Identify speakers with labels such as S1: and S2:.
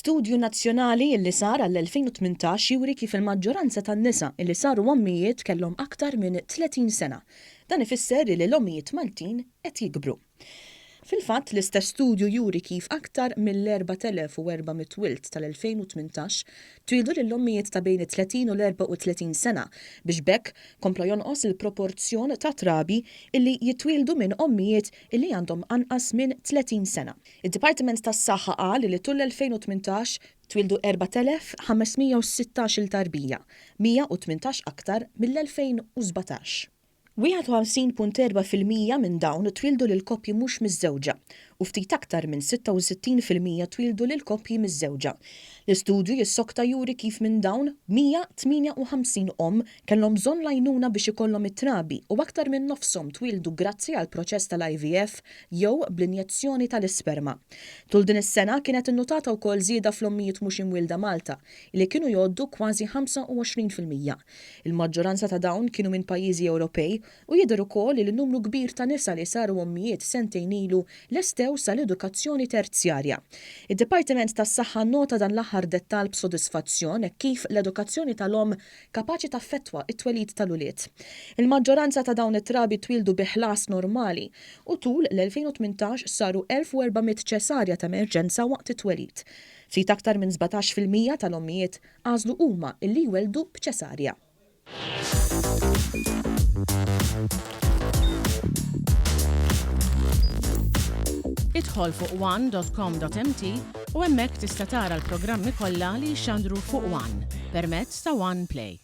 S1: Studju nazzjonali illi sar għall-2018 juri kif il-maġġoranza tan-nisa illi saru ommijiet kellhom aktar minn 30 sena. Dan ifisser illi l-ommijiet Maltin qed jikbru. Fil-fatt, l-istess studju juri kif aktar mill-4,400 wild tal-2018 twieldu lil ommijiet ta' bejn it-30 u l-34 sena biex b'hekk kompla jonqos il-proporzjon ta' trabi illi jitwieldu minn ommijiet illi għandhom anqas minn 30 sena. Id-Dipartiment tas-Saħħa qal li tul l-2018 twieldu 4,516 il tarbija, 118 aktar mill-2017. 51.4% minn dawn twieldu lil koppji mhux miżżewġa u ftit aktar minn 66% twieldu lil koppji miżżewġa. L-istudju jissokta juri kif minn dawn, 158 omm kellhom bżonn l-għajnuna biex ikollhom it-trabi u aktar minn nofshom twieldu grazzi għall-proċess tal-IVF jew bl-injezzjoni tal-isperma. Tul din is-sena kienet innutata wkoll żieda fl-ommijiet mhux imwielda Malta, li kienu jgħoddu kważi 25%. Il-maġġoranza ta' dawn kienu minn pajjiżi Ewropej u jidher ukoll li numru kbir ta' nisa li saru ommijiet sentejn ilu lestew sal-edukazzjoni terzjarja. Id-Dipartiment tas-Saħħa nnota dan l-aħħar dettall b'sodisfazzjon hekk kif l-edukazzjoni tal-omm kapaċi taffettwa t-twelid tal-ulied. Il-maġġoranza ta' dawn it-trabi twieldu bi ħlas normali u tul l-2018 saru 1,400 ċesarja ta' emerġenza waqt it-twelid. Ftit aktar minn 17% tal-ommijiet għażlu huma illi jwelldu b'ċesarja.
S2: Idħol fuq one dot com dot mt u hemmhekk tista' tara l-programmi kollha li jixxandru fuq one permezz ta' One Play.